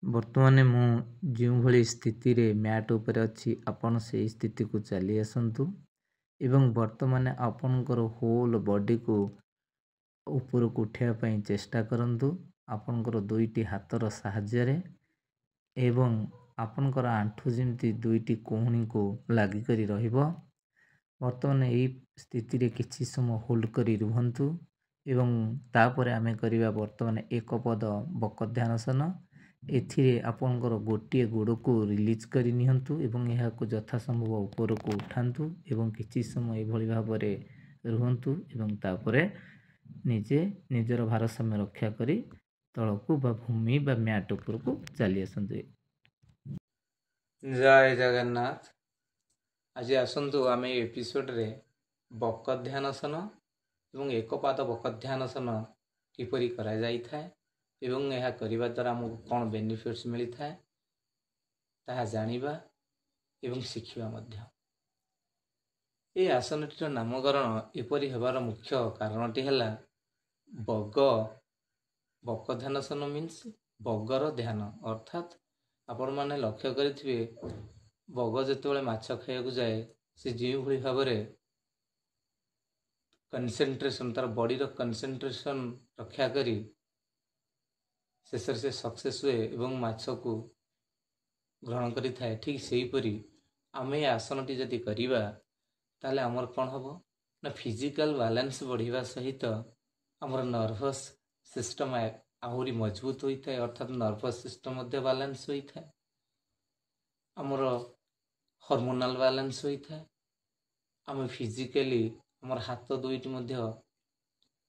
ବର୍ତ୍ତମାନ ମୁଁ ଯେଉଁଭଳି ସ୍ଥିତିରେ ମ୍ୟାଟ୍ ଉପରେ ଅଛି, ଆପଣ ସେଇ ସ୍ଥିତିକୁ ଚାଲି ଆସନ୍ତୁ ଏବଂ ବର୍ତ୍ତମାନ ଆପଣଙ୍କର ହୋଲ୍ ବଡ଼ିକୁ ଉପରକୁ ଉଠାଇବା ପାଇଁ ଚେଷ୍ଟା କରନ୍ତୁ ଆପଣଙ୍କର ଦୁଇଟି ହାତର ସାହାଯ୍ୟରେ, ଏବଂ ଆପଣଙ୍କର ଆଣ୍ଠୁ ଯେମିତି ଦୁଇଟି କହୁଣୀକୁ ଲାଗିକରି ରହିବ। ବର୍ତ୍ତମାନ ଏଇ ସ୍ଥିତିରେ କିଛି ସମୟ ହୋଲ୍ଡ କରି ରୁହନ୍ତୁ ଏବଂ ତାପରେ ଆମେ କରିବା ବର୍ତ୍ତମାନ ଏକପଦ ବକଧ୍ୟାନାସନ। ଏଥିରେ ଆପଣଙ୍କର ଗୋଟିଏ ଗୋଡ଼କୁ ରିଲିଜ୍ କରି ନିଅନ୍ତୁ ଏବଂ ଏହାକୁ ଯଥାସମ୍ଭବ ଉପରକୁ ଉଠାନ୍ତୁ ଏବଂ କିଛି ସମୟ ଏଭଳି ଭାବରେ ରୁହନ୍ତୁ ଏବଂ ତାପରେ ନିଜେ ନିଜର ଭାରସାମ୍ୟ ରକ୍ଷା କରି ତଳକୁ ବା ଭୂମି ବା ମ୍ୟାଟ୍ ଉପରକୁ ଚାଲି ଆସନ୍ତୁ। ଜୟ ଜଗନ୍ନାଥ। ଆଜି ଆସନ୍ତୁ ଆମେ ଏ ଏପିସୋଡ଼ରେ ବକଧ୍ୟାନାସନ ଏବଂ ଏକପାଦ ବକଧ୍ୟାନାସନ କିପରି କରାଯାଇଥାଏ ଏବଂ ଏହା କରିବା ଦ୍ୱାରା ଆମକୁ କ'ଣ ବେନିଫିଟ୍ସ ମିଳିଥାଏ ତାହା ଜାଣିବା ଏବଂ ଶିଖିବା ମଧ୍ୟ। ଏହି ଆସନଟିର ନାମକରଣ ଏପରି ହେବାର ମୁଖ୍ୟ କାରଣଟି ହେଲା ବଗ। ବକଧ୍ୟାନାସନ ମିନ୍ସ ବଗର ଧ୍ୟାନ, ଅର୍ଥାତ୍ ଆପଣମାନେ ଲକ୍ଷ୍ୟ କରିଥିବେ ବଗ ଯେତେବେଳେ ମାଛ ଖାଇବାକୁ ଯାଏ ସେ ଯେଉଁଭଳି ଭାବରେ କନସେନ୍ଟ୍ରେସନ୍, ତାର ବଡ଼ିର କନସେନ୍ଟ୍ରେସନ୍ ରକ୍ଷା କରି ଶେଷରେ ସେ ସକ୍ସେସ୍ ହୁଏ ଏବଂ ମାଛକୁ ଗ୍ରହଣ କରିଥାଏ, ଠିକ୍ ସେହିପରି ଆମେ ଏ ଆସନଟି ଯଦି କରିବା ତାହେଲେ ଆମର କ'ଣ ହେବ ନା ଫିଜିକାଲ୍ ବାଲାନ୍ସ ବଢ଼ିବା ସହିତ ଆମର ନର୍ଭସ୍ ସିଷ୍ଟମ୍ ଆହୁରି ମଜବୁତ ହୋଇଥାଏ, ଅର୍ଥାତ୍ ନର୍ଭସ୍ ସିଷ୍ଟମ୍ ମଧ୍ୟ ବାଲାନ୍ସ ହୋଇଥାଏ, ଆମର ହର୍ମୋନାଲ୍ ବାଲାନ୍ସ ହୋଇଥାଏ, ଆମେ ଫିଜିକାଲି ଆମର ହାତ ଦୁଇଟି ମଧ୍ୟ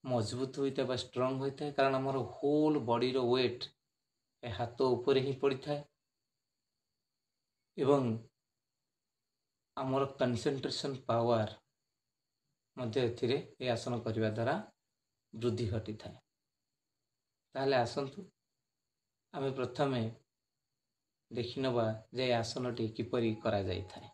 ମଜବୁତ ହୋଇଥାଏ ବା ଷ୍ଟ୍ରଙ୍ଗ ହୋଇଥାଏ, କାରଣ ଆମର ହୋଲ୍ ବଡ଼ିର ୱେଟ୍ ଏ ହାତ ଉପରେ ହିଁ ପଡ଼ିଥାଏ ଏବଂ ଆମର କନସେନ୍ଟ୍ରେସନ୍ ପାୱାର ମଧ୍ୟ ଏଥିରେ ଏ ଆସନ କରିବା ଦ୍ୱାରା ବୃଦ୍ଧି ଘଟିଥାଏ। ତାହେଲେ ଆସନ୍ତୁ ଆମେ ପ୍ରଥମେ ଦେଖିନେବା ଯେ ଏ ଆସନଟି କିପରି କରାଯାଇଥାଏ।